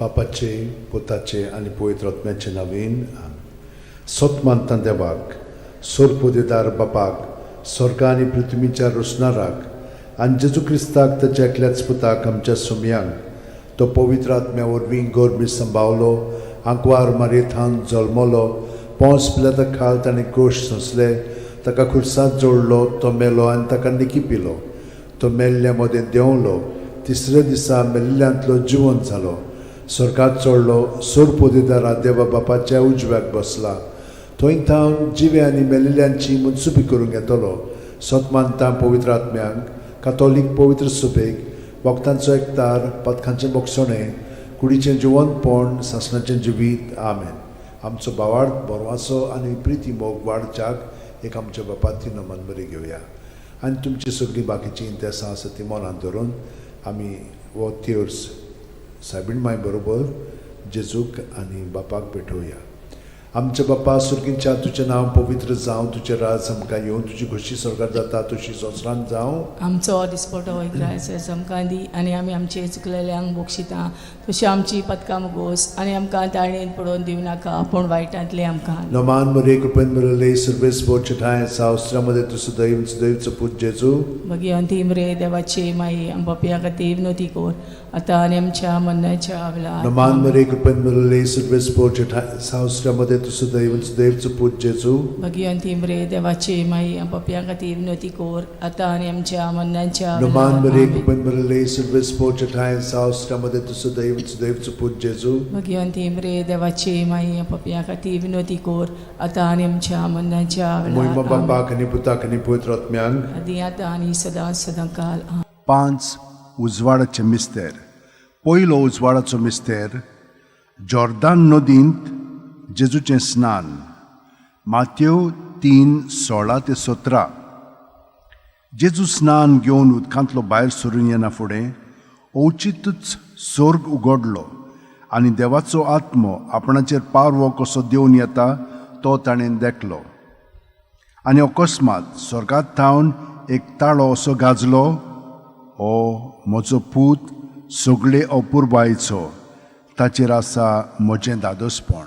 बापाचे, पुताचे आनी पवित्र आत्म्याचे नांवान आमेन. सत मानता देवाक, सोरपोदेदार बापाक, स्वर्गा आनी पृथ्वीच्या रोसणाराक, आनी जेजू क्रिस्ताक, ताच्या एकल्याच पुताक, आमच्या सोमयांक, तो पवित्र आत्म्या वरवीं गर्भी संभावलो, आंकवार मारयेथावन जल्मलो, पोंस पिलाता खाल ताणें कश्ट सोंसले, ताका खुर्सात जोडलो, तो मेलो आनी ताका निकिपिलो, तो मेल्ल्या मदें देंवलो, तिसऱ्या दिसा मेल्ल्यांतलो जिवंत जालो, स्वर्गात चडलो, सोरपोदेदारा देवा बापाच्या उजव्याक बसला, थंय थावन जिवे आनी मेलिल्ल्यांची मनसुबी करूंक येतलो. सत मानता पवित्र आत्म्यांक, कातोलीक पवित्र सभेक, भक्तांचो एकतार, पातकांचें बोगसणें, कुडीचें जिवंतपण, सासणाचें जिवीत. आमेन. आमचो भावार्थ, बरवासो आनी प्रिती मोग वाडच्याक एक आमच्या बापाती नमन बरी घेवया आनी तुमची सगळीं बाकीचीं इंतेसां आसा ती मनांत धरून आमी हो तेर्स सायबीण माय बरोबर जेजूक आनी बापाक भेटोवया. आमच्या बापा सुर्गींच्या, तुजें नांव पवित्र जावं, तुजें राज आमकां येवं, तुजी खोशी स्वर्गार जाता तशी संवसारांत जावं. आमचो दिसपटो इग्रायस आमकां दी आनी आमी आमचे चुकलेल्यांक बक्षिता तशी आमची पदकां मुगोस आनी आमकां ताळणेन पडोवन दिवं नाका, पूण वायटांतले आमकां. नमान मरे, कृपेन भरले, सर्वेस्पर ठांय सावस्त्रामध्ये तूं सदैव सदैवचो पूत जेजू. भगिवंती मरे देवाची माई, आम पापयां खातीर विनवती कर, आतां आनी आमच्या मरणाच्या वेळार. नमान मरे, कृपेन भरले, सर्वेस्पर ठांय सावस्त्रामध्ये तूं सदैव सदैवचो पूत जेजू. भगिवंती मरे देवाची माई, आम पापयां खातीर विनवती कर, आतां आनी आमच्या मरणाच्या नमान वेळार. मरे, आमेन. कृपेन भरले, सर्वेस्पर ठांय सावस्त्रामध्ये तूं सदैव सदैवचो पूत जेजू. भगिवंती मरे देवाची माई, आम पापयां खातीर विनवती कर, आतां आनी आमच्या मरणाच्या मोहिमा वेळार. आमेन. बापाक आनी पुताक आनी पवित्र आत्म्यांक. आदी आतां आनी सदां सदां काल. आमेन. पांच उजवाडाचे मिस्तेर. पयलो उजवाडाचो मिस्तेर, जॉर्दान नदींत जेजूचें स्नान, मातेव 3:16 ते 17. जेजू स्नान घेवन उदकांतलो भायर सरून येना फुडें अवचितच स्वर्ग उगडलो आनी देवाचो आत्मो आपणाचेर पारवो कसो देवन येता तो ताणें देखलो. आनी अकस्मात स्वर्गात थावन एक ताळो असो गाजलो, "हो म्हजो पूत, सगळे अपुरबायचो, ताचेर आसा म्हजें दादोसपण."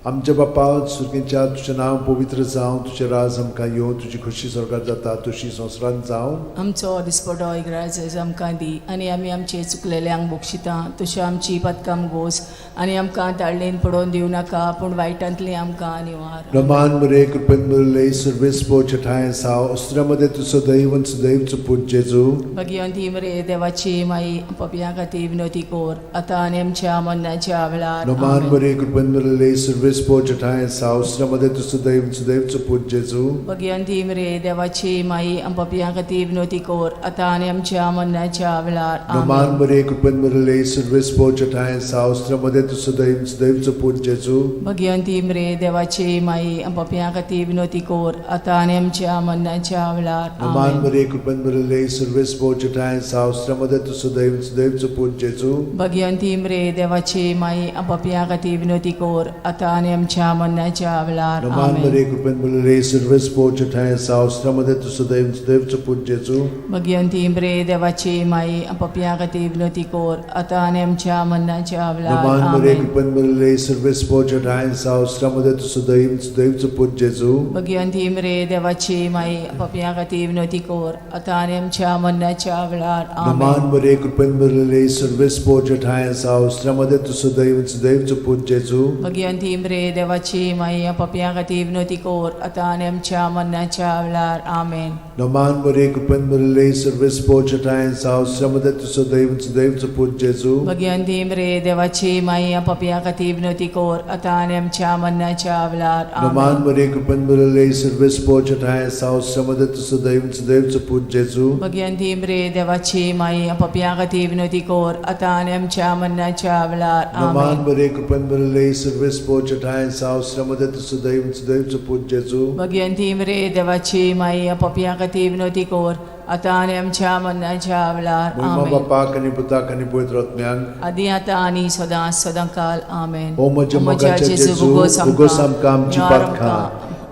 आमच्या बापा सुर्गींच्या, तुजें नांव पवित्र जावं, तुजें राज आमकां येवं, तुजी खोशी स्वर्गार जाता तशी संवसारांत जावं. आमचो दिसपटो इग्राज आमकां दी आनी आमी आमचे चुकलेल्यांक बक्षिता तशी आमची पदकां गोस आनी आमकां ताळणेन पडोवन दिवं नाका, पूण वायटांतली आमकां निवार. नमान मरे, कृपेन भरले, सर्वेस्पर ठांय साव अस्त्र्यामध्ये तूं सदैव सदैवचो पूत जेजू. भगिवंती मरे देवाची माई, पापयां खातीर विनवती कर, आतां आनी आमच्या मरणाच्या वेळार. नमान आमेन. मरे, कृपेन भरले, सर्वेस्पर ठांय साव अस्त्र्यामध्ये तूं सदैव सदैवचो पूत जेजू. भगिवंती मरे देवाची माई, पापयां खातीर विनवती कर, आतां आनी आमच्या मरणाच्या वेळार. नमान आमेन. मरे, कृपेन भरले, सर्वेस्पर ठांय साव अस्त्र्यामध्ये तूं सदैव सदैवचो पूत जेजू. भगिवंती मरे देवाची माई, पापयां खातीर विनवती कर, आतां आनी आमच्या मरणाच्या वेळार. नमान आमेन. मरे, कृपेन भरले, सर्वेस्पर ठांय साव अस्त्र्यामध्ये तूं सदैव सदैवचो पूत जेजू. भगिवंती मरे देवाची माई, पापयां खातीर विनवती कर, आतां आनी आमच्या मरणाच्या वेळार. नमान आमेन. मरे, कृपेन भरले, सर्वेस्पर ठांय साव अस्त्र्यामध्ये तूं सदैव सदैवचो पूत जेजू. भगिवंती मरे देवाची माई, पापयां खातीर विनवती कर, आतां आनी आमच्या मरणाच्या वेळार. नमान मरे, आमेन. कृपेन भरले, सर्वेस्पर ठांय साव अस्त्र्यामध्ये तूं सदैव सदैवचो पूत जेजू. भगिवंती मरे देवाची माई, पापयां खातीर विनवती कर, आतां आनी आमच्या मरणाच्या वेळार. नमान आमेन. मरे, कृपेन भरले, सर्वेस्पर ठांय साव अस्त्र्यामध्ये तूं सदैव सदैवचो पूत जेजू. भगिवंती मरे देवाची माई, पापयां खातीर विनवती कर, आतां आनी आमच्या मरणाच्या वेळार. आमेन. नमान मरे, कृपेन भरले, सर्वेस्पर ठांय साव अस्त्र्यामध्ये तूं सदैव सदैवचो पूत जेजू. भगिवंती मरे देवाची माई, पापयां खातीर विनवती कर, आतां आनी आमच्या मरणाच्या वेळार. नमान आमेन. मरे, कृपेन भरले, सर्वेस्पर ठांय साव अस्त्र्यामध्ये तूं सदैव सदैवचो पूत जेजू. भगिवंती मरे देवाची माई, पापयां खातीर विनवती कर, आतां आनी आमच्या मरणाच्या वेळार. नमान आमेन. मरे, कृपेन भरले, सर्वेस्पर ठांय साव अस्त्र्यामध्ये तूं सदैव सदैवचो पूत जेजू. भगिवंती मरे देवाची माई, पापयां खातीर विनवती कर, आतां आनी आमच्या मरणाच्या वेळार. मोहिमा आमेन. बापाक आनी पुताक आनी पवित्र आत्म्यांक. आदी आतां आनी सदां सदां काल. आमेन. ओ म्हज्या मोगाच्या जेजू, उगोस आमकां आमची पातकां,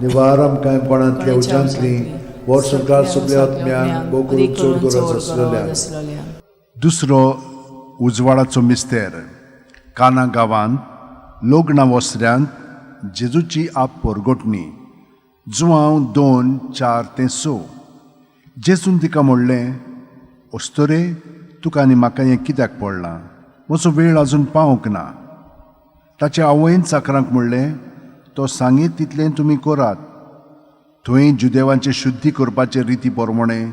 निवार आमकां कोणांतल्या उज्यांतली, व्हर स्वर्गार सगल्या आत्म्यांक, भोव करून चड गरज आसलेल्यांक. दुसरो उजवाडाचो मिस्तेर, काना गांवांत लग्ना वसऱ्यांत जेजूची आप परगटणी. जुवांव 2:4-6. जेजून तिका म्हणलें, अस्तरे, तुका आनी म्हाका हें कित्याक पडलां? म्हजो वेळ आजून पावंक ना. ताचे आवयन चाकरांक म्हणलें, तो सांगीत तितलें तुमी करात. थंय जुदेवांचे शुद्धी करपाचे रिती प्रमाणे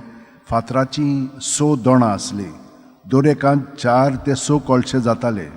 फातराचीं 6 दोणां आसलीं. दर एकांत 4 ते 6 कळशे जाताले.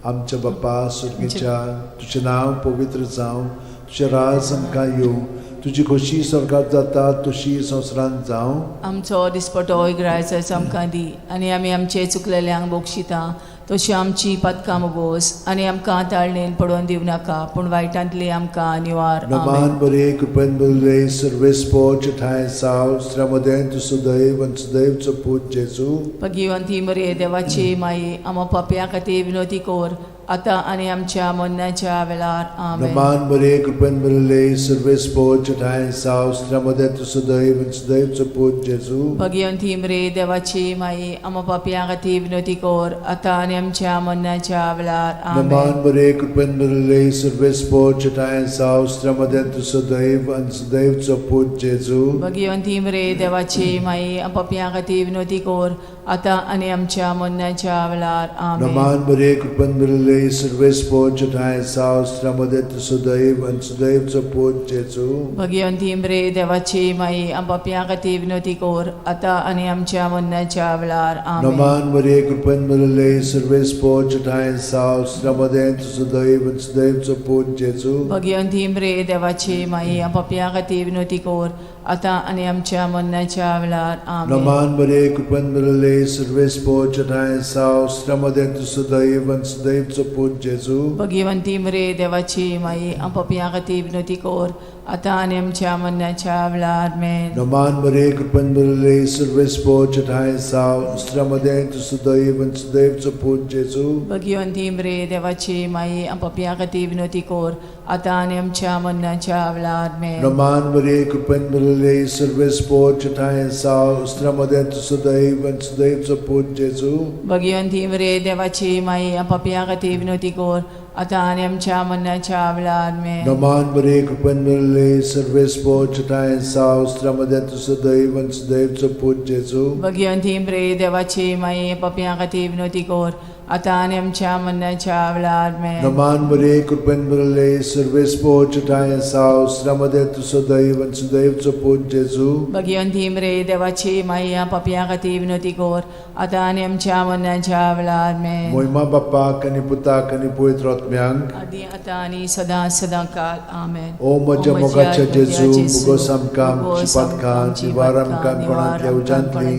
आमच्या बापा सुर्गीच्या, तुजें नांव पवित्र जावं, तुजें राज आमकां येवं, तुजी खोशी स्वर्गात जाता तशी संवसारांत जावं. आमचो दिसपटो इग्रायचो आमकां दी आनी आमी आमचे चुकलेल्यांक बक्षिता तशी आमची पातकां मोगोस आनी आमकां ताळणेन पडोवन दिवं नाका, पूण वायटांतली आमकां निवार. आमेन. नमान बरे कृपेन बरले सर्वेस्पोच ठांय साव श्रमदें तूं सुदैव आनी सुदैवचो पूत जेजू. भगिवंती मरे देवाची माई, आमा पापया खातीर विनोती कोर आतां आनी आमच्या मरणाच्या वेळार. आमेन. नमान बरे कृपेन बरले सर्वेस्पोच ठांय साव श्रमदें तूं सुदैव आनी सुदैवचो पूत जेजू. भगिवंती मरे देवाची माई, आमा पापया खातीर विनोती कोर आतां आनी आमच्या मरणाच्या वेळार. आमेन. नमान बरे कृपेन बरले सर्वेस्पोच ठांय साव श्रमदें तूं सुदैव आनी सुदैवचो पूत जेजू. भगिवंती मरे देवाची माई, पापया खातीर विनोती कोर आतां आनी आमच्या मरणाच्या वेळार. आमेन. नमान बरे कृपेन बरले सर्वेस्पोच ठांय साव श्रमदें तूं सुदैव आनी सुदैवचो पूत जेजू. भगिवंती मरे देवाची माई, पापया खातीर विनोती कोर आतां आनी आमच्या मरणाच्या वेळार. आमेन. नमान बरे कृपेन बरले सर्वेस्पोच ठांय साव श्रमदें तूं सुदैव आनी सुदैवचो पूत जेजू. भगिवंती मरे देवाची माई, पापया खातीर विनोती कोर आतां आनी आमच्या मरणाच्या वेळार. आमेन. नमान बरे कृपेन बरले सर्वेस्पोच ठांय साव श्रमदें तूं सुदैव आनी सुदैवचो पूत जेजू. भगिवंती मरे देवाची माई, पापया खातीर विनोती कोर आतां आनी आमच्या मरणाच्या वेळार. आमेन. नमान बरे कृपेन बरले सर्वेस्पोच ठांय साव श्रमदें तूं सुदैव आनी सुदैवचो पूत जेजू. भगिवंती मरे देवाची माई, पापया खातीर विनोती कोर आतां आनी आमच्या मरणाच्या वेळार. आमेन. नमान बरे कृपेन बरले सर्वेस्पोच ठांय साव श्रमदें तूं सुदैव आनी सुदैवचो पूत जेजू. भगिवंती मरे देवाची माई, पापया खातीर विनोती कोर आतां आनी आमच्या मरणाच्या वेळार. आमेन. नमान बरे कृपेन बरले सर्वेस्पोच ठांय साव श्रमदें तूं सुदैव आनी सुदैवचो पूत जेजू. भगिवंती मरे देवाची माई, पापया खातीर विनोती कोर आतां आनी आमच्या मरणाच्या वेळार. आमेन. नमान बरे कृपेन बरले सर्वेस्पोच ठांय साव श्रमदें तूं सुदैव आनी सुदैवचो पूत जेजू. भगिवंती मरे देवाची माई, पापया खातीर विनोती कोर आतां आनी आमच्या मरणाच्या वेळार. आमेन. मोहिमा बाप्पाक आनी पुताक आनी पवित्र आत्म्यांक, आदी आतां आनी सदां सदां काल. आमेन. ओ म्हज्या मोगाच्या जेजू, मुगोस आमकां आमची पातकां निवार आमकां कोणांतल्या उज्यांतली,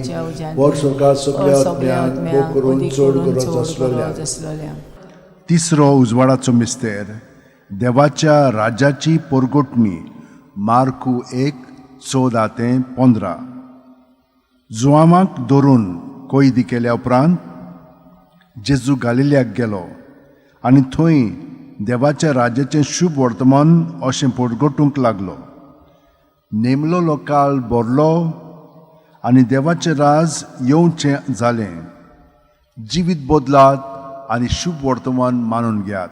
वर स्वर्गात सगल्या आत्म्यांक भोग करून चड गरज आसलेल्या. तिसरो उजवाडाचो मिस्तेर, देवाच्या राज्याची परगटणी. मार्कू 1:14-15. जुवांवाक धरून कैदी केल्या उपरांत जेजू गालिल्याक गेलो आनी थंय देवाच्या राज्याचें शुभ वर्तमान अशें परगटूंक लागलो. नेमलोलो काळ भरलो आनी देवाचें राज येवचें जालें. जिवीत बदलात आनी शुभ वर्तमान मानून घेयात.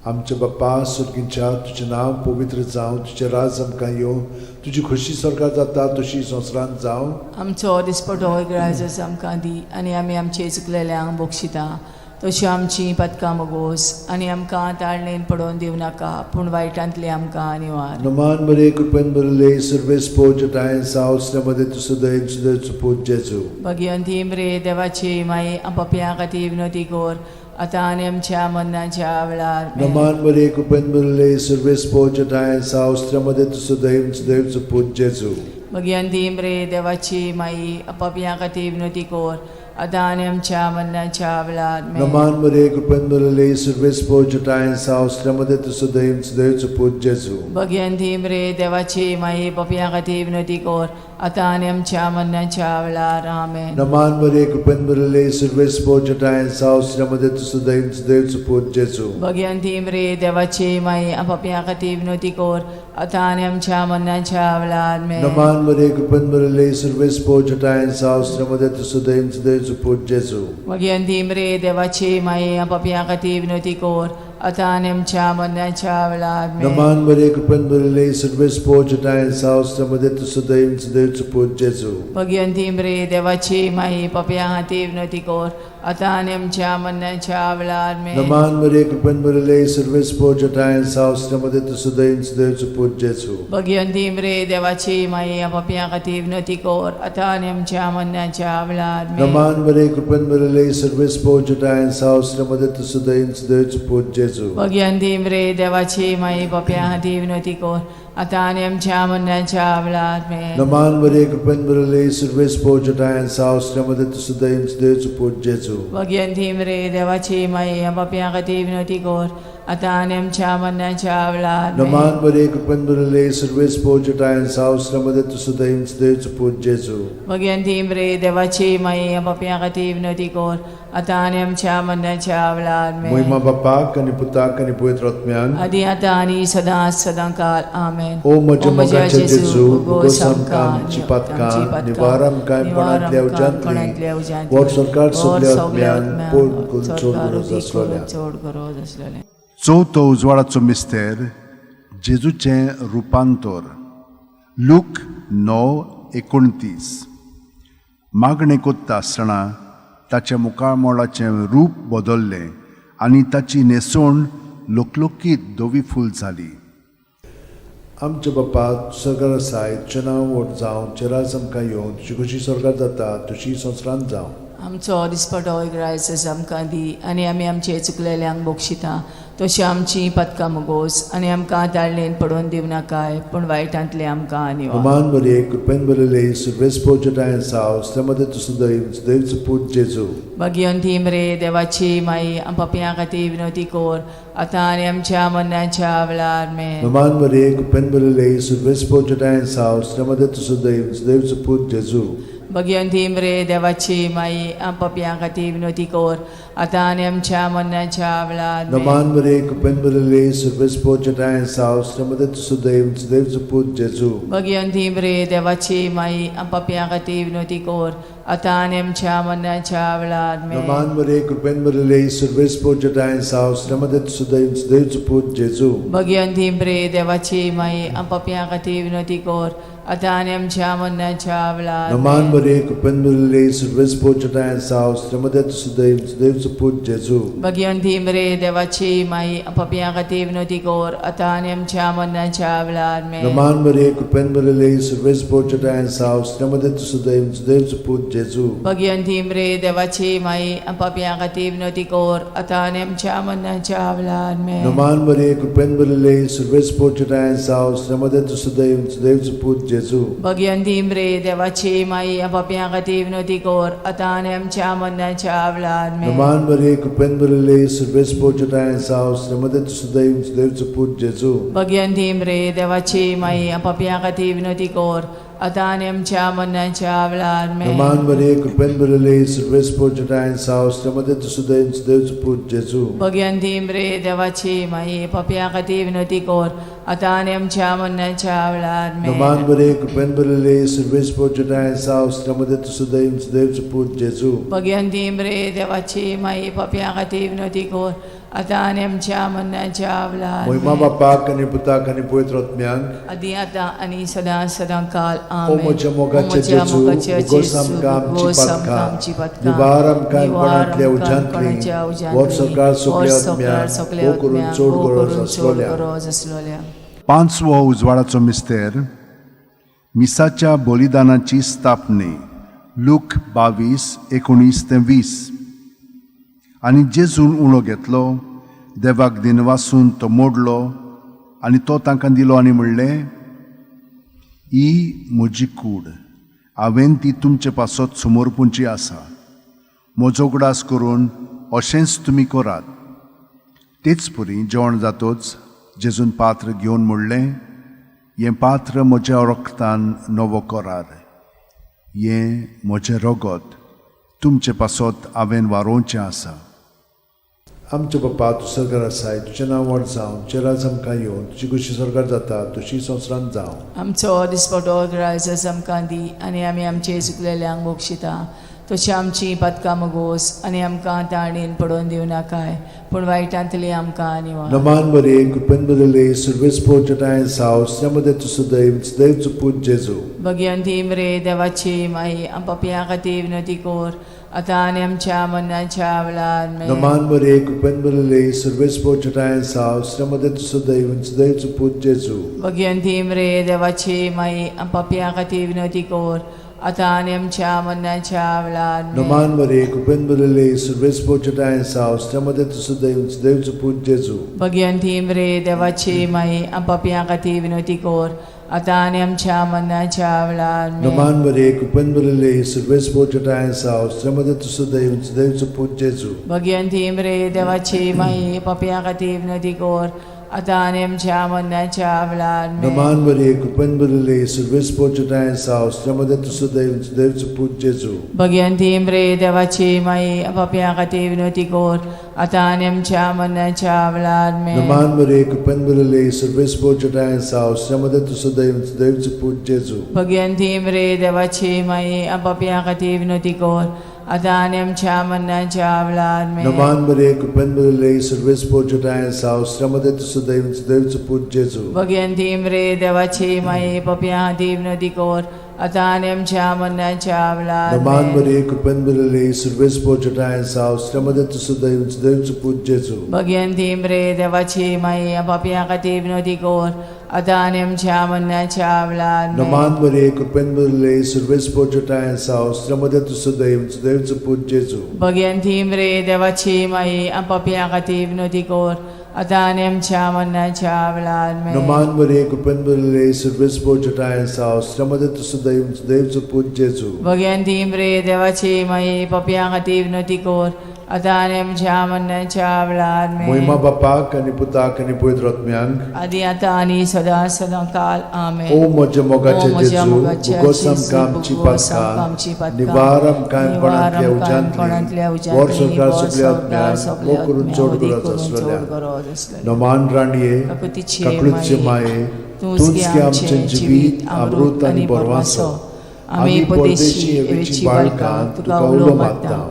आमच्या बाप्पा सुर्गींच्या, तुजें नांव पवित्र जावं, तुजें राज आमकां येवं, तुजी खोशी स्वर्गात जाता तशी संवसारांत जावं. आमचो दिसपटो इगराजच आमकां दी आनी आमी आमचे चुकलेल्यांक बक्षिता तशी आमची पातकां मोगोस आनी आमकां ताळणेन पडोवन दिवं नाका, पूण वायटांतली आमकां निवार. नमान बरे कृपेन बरले सर्वेस्पोच ठांय साव श्रमदें तूं सुदैव सुदैवचो पूत जेजू. भगिवंती मरे देवाची माई, पापया खातीर विनोती कोर आतां आनी आमच्या मरणाच्या वेळार. आमेन. नमान बरे कृपेन बरले सर्वेस्पोच ठांय साव श्रमदें तूं सुदैव सुदैवचो पूत जेजू. भगिवंती मरे देवाची माई, पापया खातीर विनोती कोर आतां आनी आमच्या मरणाच्या वेळार. आमेन. नमान बरे कृपेन बरले सर्वेस्पोच ठांय साव श्रमदें तूं सुदैव सुदैवचो पूत जेजू. भगिवंती मरे देवाची माई, पापया खातीर विनोती कोर आतां आनी आमच्या मरणाच्या वेळार. आमेन. नमान मरिये, कृपेन भरिल्ले, सर्वेस्पोर जटायेन साव, श्रीमते तुजो दैव देवचो पूत जेजू. भगिनी मरिये, देवाची माई, पापयां खातीर विनवती कर, आतां आनी आमच्या मरणाच्या वेळार. आमेन. नमान मरिये, कृपेन भरिल्ले, सर्वेस्पोर जटायेन साव, श्रीमते तुजो दैव देवचो पूत जेजू. भगिनी मरिये, देवाची माई, पापयां खातीर विनवती कर, आतां आनी आमच्या मरणाच्या वेळार. आमेन. नमान मरिये, कृपेन भरिल्ले, सर्वेस्पोर जटायेन साव, श्रीमते तुजो दैव देवचो पूत जेजू. भगिनी मरिये, देवाची माई, पापयां खातीर विनवती कर, आतां आनी आमच्या मरणाच्या वेळार. आमेन. नमान मरिये, कृपेन भरिल्ले, सर्वेस्पोर जटायेन साव, श्रीमते तुजो दैव देवचो पूत जेजू. भगिनी मरिये, देवाची माई, पापयां खातीर विनवती कर, आतां आनी आमच्या मरणाच्या वेळार. आमेन. नमान मरिये, कृपेन भरिल्ले, सर्वेस्पोर जटायेन साव, श्रीमते तुजो दैव देवचो पूत जेजू. भगिनी मरिये, देवाची माई, पापयां खातीर विनवती कर, आतां आनी आमच्या मरणाच्या वेळार. आमेन. नमान मरिये, कृपेन भरिल्ले, सर्वेस्पोर जटायेन साव, श्रीमते तुजो दैव देवचो पूत जेजू. भगिनी मरिये, देवाची माई, पापयां खातीर विनवती कर, आतां आनी आमच्या मरणाच्या वेळार. आमेन. नमान मरिये, कृपेन भरिल्ले, सर्वेस्पोर जटायेन साव, श्रीमते तुजो दैव देवचो पूत जेजू. भगिनी मरिये, देवाची माई, पापयां खातीर विनवती कर, आतां आनी आमच्या मरणाच्या वेळार. आमेन. महिमा बापाक आनी पुताक आनी पवित्र आत्म्याक. आदी आतां आनी सदां सदां काल. आमेन. ओ म्हज्या मोगाच्या जेजू, उगोस आमकां आमची पातकां, निवार आमकां कोणांतल्या उज्यांतली, वर सरकार सगल्या आत्म्यान पोड करून चड गरज आसलोल्या. चड गरज आसलेलें. चवथो उजवाडाचो मिस्तेर, जेजूचें रुपांतर, लूक 9:29. मागणें कोत्ता आसतना ताच्या मुखामळाचें रूप बदल्लें आनी ताची न्हेसवण लकलकीत धवी फूल जाली. आमच्या बापा, सरकार आसाय, तुजें नांव व्हड जावं, तुजें राज आमकां येवं, तुजी खुशी स्वर्गात जाता तशी संवसारांत जावं. आमचो दिसपटो ग्रायस आमकां दी आनी आमी आमचे चुकलेल्यांक बक्षिता तशी आमची पदकां मुगोस आनी आमकां ताळणेन पडोवन दिवं नाकाय, पूण वायटांतलें आमकां निवार. नमान मरिये, कृपेन भरिल्ले, सर्वेस्पोर जटायेन साव, श्रीमते तुजो दैव देवचो पूत जेजू. भगिनी मरिये, देवाची माई, पापयां खातीर विनवती कर, आतां आनी आमच्या मरणाच्या वेळार. आमेन. नमान मरिये, कृपेन भरिल्ले, सर्वेस्पोर जटायेन साव, श्रीमते तुजो दैव देवचो पूत जेजू. भगिनी मरिये, देवाची माई, पापयां खातीर विनवती कर, आतां आनी आमच्या मरणाच्या वेळार. आमेन. नमान मरिये, कृपेन भरिल्ले, सर्वेस्पोर जटायेन साव, श्रीमते तुजो दैव देवचो पूत जेजू. भगिनी मरिये, देवाची माई, पापयां खातीर विनवती कर, आतां आनी आमच्या मरणाच्या वेळार. आमेन. नमान मरिये, कृपेन भरिल्ले, सर्वेस्पोर जटायेन साव, श्रीमते तुजो दैव देवचो पूत जेजू. भगिनी मरिये, देवाची माई, पापयां खातीर विनवती कर, आतां आनी आमच्या मरणाच्या वेळार. नमान आमेन. मरिये, कृपेन भरिल्ले, सर्वेस्पोर जटायेन साव, श्रीमते तुजो दैव देवचो पूत जेजू. भगिनी मरिये, देवाची माई, पापयां खातीर विनवती कर, आतां आनी आमच्या मरणाच्या वेळार. आमेन. नमान मरिये, कृपेन भरिल्ले, सर्वेस्पोर जटायेन साव, श्रीमते तुजो दैव देवचो पूत जेजू. भगिनी मरिये, देवाची माई, पापयां खातीर विनवती कर, आतां आनी आमच्या मरणाच्या वेळार. आमेन. नमान मरिये, कृपेन भरिल्ले, सर्वेस्पोर जटायेन साव, श्रीमते तुजो दैव देवचो पूत जेजू. भगिनी मरिये, देवाची माई, पापयां खातीर विनवती कर, आतां आनी आमच्या मरणाच्या वेळार. आमेन. नमान मरिये, कृपेन भरिल्ले, सर्वेस्पोर जटायेन साव, श्रीमते तुजो दैव देवचो पूत जेजू. भगिनी मरिये, देवाची माई, पापयां खातीर विनवती कर, आतां आनी आमच्या मरणाच्या वेळार. आमेन. नमान मरिये, कृपेन भरिल्ले, सर्वेस्पोर जटायेन साव, श्रीमते तुजो दैव देवचो पूत जेजू. भगिनी मरिये, देवाची माई, पापयां खातीर विनवती कर, आतां आनी आमच्या मरणाच्या वेळार. आमेन. नमान मरिये, कृपेन भरिल्ले, सर्वेस्पोर जटायेन साव, श्रीमते तुजो दैव देवचो पूत जेजू. भगिनी मरिये, देवाची माई, पापयां खातीर विनवती कर, आतां आनी आमच्या मरणाच्या वेळार. महिमा आमेन. बापाक आनी पुताक आनी पवित्र आत्म्याक. आदी आतां आनी सदां सदां काल. ओ आमेन. म्हज्या मोगाच्या ओ म्हज्या जेजू, मोगाच्या उगोस जेजू, आमकां आमची उगोस आमकां पातकां, आमची पातकां, निवार आमकां निवार कोणांतल्या आमकां उज्यांतली, कोणाच्या उज्यांतली, वर सरकार सगल्या वर सरकार आत्म्याक, सगल्या भोव करून आत्म्याक, चड भोव गरज करून चड आसलोल्या. गरज आसलोल्या. पांचवो उजवाडाचो मिस्तेर, मिसाच्या बलिदानाची स्थापने, लूक 22:19 ते 20. आनी जेजून उणो घेतलो, देवाक दिनवासून तो मोडलो आनी तो तांकां दिलो आनी म्हणलें, ही म्हजी कूड, हांवें ती तुमचे पासत समर्पूंची आसा. म्हजो उगडास करून अशेंच तुमी करात. तेच परी जेवण जातोच जेजून पात्र घेवन म्हणलें, हें पात्र म्हज्या रक्तान नवो करार. हें म्हजें रगत तुमचे पासत हांवें वारोवचें आसा. आमचे बापा, तूं सरकार आसाय, तुजें नांव व्हड जावं, तुजें राज आमकां येवं, तुजी खुशी सरकार जाता तशी संवसारांत जावं. आमचो दिसपटो ग्रायस आमकां दी आनी आमी आमचे चुकलेल्यांक बक्षिता तशी आमची पातकां मगोस आनी आमकां ताणेन पडोवन दिवं नाकाय पूण वायटांतली आमकां निवार. नमान बरे कृपेन बदले सुर्वेस पोचटाय साव मध्ये तूं सदैव सदैव पूत जेजू. भगयंती मरे देवाची माई, आम पापयां खातीर विनवती कर आतां आनी आमच्या मरणाच्या वेळार. आमेन. नमान बरे कृपेन बदले सुर्वेस पोचटाय साव मध्ये तूं सदैव सदैव पूत जेजू. भगयंती मरे देवाची माई, आम पापयां खातीर विनवती कर आतां आनी आमच्या मरणाच्या वेळार. आमेन. नमान बरे कृपेन बदले सुर्वेस पोचटाय साव मध्ये तूं सदैव सदैव पूत जेजू. भगयंती मरे देवाची माई, आम पापयां खातीर विनवती कर आतां आनी आमच्या मरणाच्या वेळार. आमेन. नमान बरे कृपेन बदले सुर्वेस पोचटाय साव मध्ये तूं सदैव सदैव पूत जेजू. भगयंती मरे देवाची माई, पापयां खातीर विनवती कर आतां आनी आमच्या मरणाच्या वेळार. आमेन. नमान बरे कृपेन बदले सुर्वेस पोचटाय साव मध्ये तूं सदैव सदैव पूत जेजू. भगयंती मरे देवाची माई, पापयां खातीर विनवती कर आतां आनी आमच्या मरणाच्या वेळार. आमेन. नमान बरे कृपेन बदले सुर्वेस पोचटाय साव मध्ये तूं सदैव सदैव पूत जेजू. भगयंती मरे देवाची माई, पापयां खातीर विनवती कर आतां आनी आमच्या मरणाच्या वेळार. आमेन. नमान बरे कृपेन बदले सुर्वेस पोचटाय साव मध्ये तूं सदैव सदैव पूत जेजू. भगयंती मरे देवाची माई, पापयां खातीर विनवती कर आतां आनी आमच्या मरणाच्या वेळार. नमान आमेन. बरे कृपेन बदले सुर्वेस पोचटाय साव मध्ये तूं सदैव सदैव पूत जेजू. भगयंती मरे देवाची माई, पापयां खातीर विनवती कर आतां आनी आमच्या मरणाच्या वेळार. आमेन. नमान बरे कृपेन बदले सुर्वेस पोचटाय साव मध्ये तूं सदैव सदैव पूत जेजू. भगयंती मरे देवाची माई, पापयां खातीर विनवती कर आतां आनी आमच्या मरणाच्या वेळार. आमेन. नमान बरे कृपेन बदले सुर्वेस पोचटाय साव मध्ये तूं सदैव सदैव पूत जेजू. भगयंती मरे देवाची माई, पापयां खातीर विनवती कर आतां आनी आमच्या मरणाच्या वेळार. आमेन. मोहिमा बापाक आनी पुताक आनी पवित्र आत्म्यांक, आदी आतां आनी सदां सदां काल. आमेन. ओ म्हज्या मोगाचे ओ म्हज्या जेजू, मोगाचे भोगोस जेजू, आमकां आमची भोगोस आमकां आमची पातकां, पातकां, निवार आमकां निवार कोणांतल्या आमकां कोणांतल्या उज्यांतली, उज्यांतली, वर सरकार वर सगल्या सरकार आत्म्यांक, सगल्या वो करून आत्म्यांक, चड वदी गरज करून चड आसलेल्या. गरज आसलेल्या. नमान राणये, काकुतीचे काकळूतचे माये, तूंच गे आमचें जिवीत, अमृत आनी बरवासो. आमी परदेशी एवेची बाळकां तुका उलो मारता.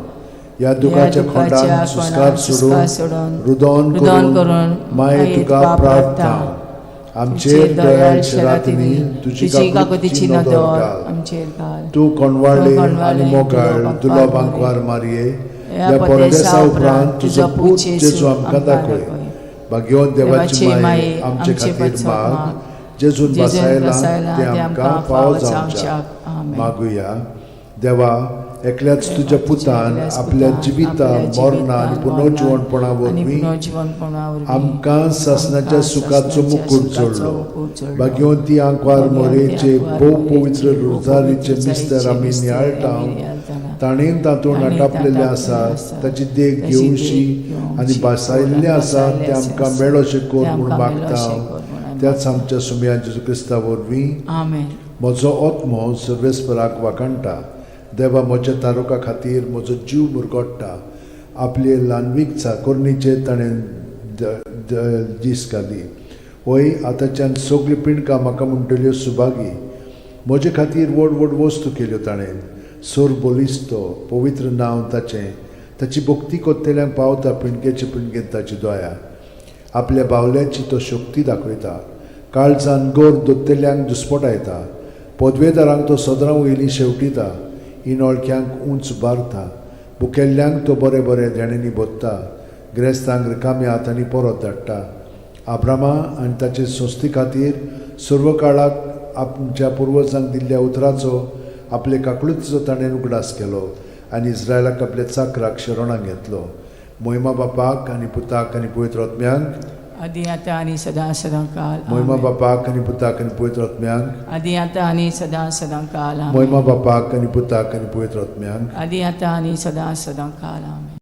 ह्या दुखाच्या खोंडान सुस्कार सोडून, रुदोन रुदोन करून करून माये तुका प्रार्थना. आमचेर दयाळ रातींनी तुजी तुजी काकुतीची काकुतीची नदर नदर घाल. आमचेर घाल. तूं कोणवाळे तूं कोणवाळे आनी मोगाळ तुलो तुलो बांकवार बांकवार मारये, ह्या ह्या परदेसा परदेसा उपरांत तुजो पूत जेजू आमकां आमकां दाखय. दाखय. भाग्यवंत देवाची देवाची माये, माये, आमचे आमचे खातीर पासत माग, माग, जेजून जेजून बसायला बसायला तें आमकां फावो जावच्याक. आमेन. मागुया. देवा, एकल्याच तुज्या पुतान एकल्याच आपल्या पुतान जिविता आपल्या मरणा आनी जिवितान, पुनर्जिवणपणा मरणान आनी वरवीं पुनर्जिवणपणा वरवीं आमकां सासणाच्या आमकां सुखाचो सासणाच्या मुकूट सुखाचो जोडलो. मुकूट जोडलो. भाग्यवंती आंकवार भाग्यवंती मोरेचे आंकवार भोव मोरेचे पवित्र भोव रोजारीचे पवित्र मिस्तर आमी मिस्तर नियाळटा, आमी नियाळटाना, ताणें तातूंत ताणें आटापलेलें तातूंत आसा, आसा, ताची देख ताची घेवशी देख घेवची आनी बसायल्लें आसा बसायल्लें तें आमकां आसा, मेळोशें कर तें म्हूण आमकां मागता मेळोशें कर म्हूण आमी त्याच आमच्या सुमया जेजू क्रिस्ता वरवीं. आमेन. म्हजो आत्मो सर्वेस्पराक वाखाणटा, देवा म्हज्या तारुका खातीर म्हजो जीव मुरगोडटा. आपले ल्हानवीक चाकोरणीचेर ताणें दीस घाली. वय, आतांच्यान सगल्यो पिंडकां म्हाका म्हणटल्यो सुभागी. म्हजे खातीर व्हड व्हड वस्तू केल्यो ताणें. सोर बलिस्तो पवित्र नांव ताचें. ताची भक्ती कोत्तेल्यांक पावता पिंडकेचे पिंडकेन ताची दया. आपल्या बावल्यांची तो शक्ती दाखयता, काळजान गोर दोत्तेल्यांक दुस्पटायता. पदवेदारांक तो सदरां वयली शेवटिता, इनोळख्यांक उंच बारता. भुकेल्ल्यांक तो बरें बरें देण्यांनी भोत्ता, ग्रेस्तांक रिकाम्या हातांनी परत धाडटा. आब्रामा आनी ताचे संस्थे खातीर सर्व काळाक आमच्या पुर्वजांक दिल्ल्या उतराचो आपले काकळुतीचो ताणें उगडास केलो आनी इस्रायलाक आपल्या चाकराक शरणाक घेतलो. मोहिमा बापाक आनी पुताक आनी पवित्र आत्म्यांक, आदी आतां आनी सदां सदां काल. मोहिमा आमेन. बापाक आनी पुताक आनी पवित्र आत्म्यांक, आदी आतां आनी सदां सदां काल. आमेन. मोहिमा बापाक आनी पुताक आनी पवित्र आत्म्यांक. आदी आतां आनी सदां सदां काल. आमेन.